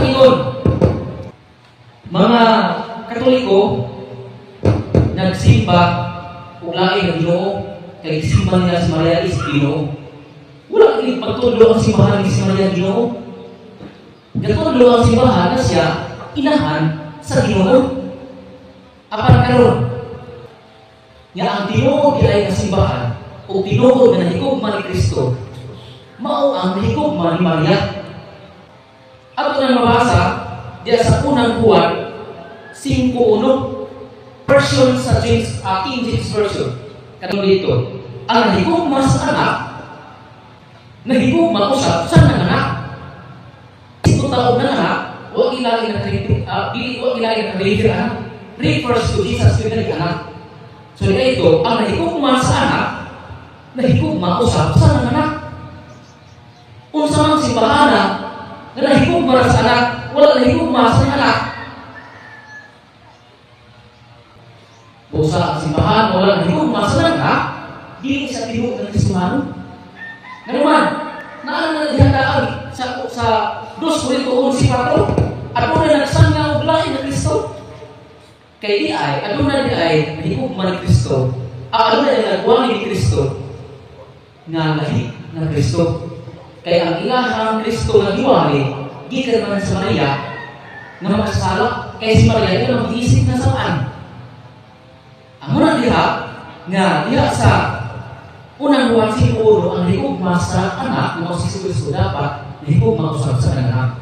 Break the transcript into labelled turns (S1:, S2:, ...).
S1: Pag-ingon, mga Katoliko nagsimba og lain nga Ginoo kay gisimba nila si Maria is Ginoo. Wala gid pagtudlo ang simbahan ni si Maria Ginoo. Gatudlo ang simbahan na siya inahan sa Ginoo. Apan karon nga ang tinuod diay nga simbahan o tinuod nga nahigugma ni Kristo mao ang nahigugma ni Maria. Ato nang mabasa diya sa Unang Juan 5.1, version sa James, King James Version. Katong dito, ang nahigugma sa anak, nahigugma usab sa nanganak. Ito taon na anak, wa ilain na dili wa ilain na deliver anak. Refers to Jesus Christ anak. So ito, ang nahigugma sa anak, nahigugma usab sa nanganak. Unsa man simbahana nga nahigugma ra sa anak, wala nahigugma sa anak. Busa ang simbahan, wala nahigugma sa anak, dili sa tinuod ng Kristiyano. Ngano man, naa na naghandaan sa 2 Corinto 11:4, aduna nagsangya og lain na Kristo. Kay di ay, aduna di ay nahigugma ni Kristo, aduna di nagwali ni Kristo, nga lahi ng Kristo. Kay ang ilahang Kristo nga giwali, gikan man sa Maria, nga makasala, kay si Maria ila mag-isip na saan. Ang muna diha, nga diha sa Unang Juan 5.1, ang higugma sa anak, nga si Kristo dapat, nahigugma usab sa anak.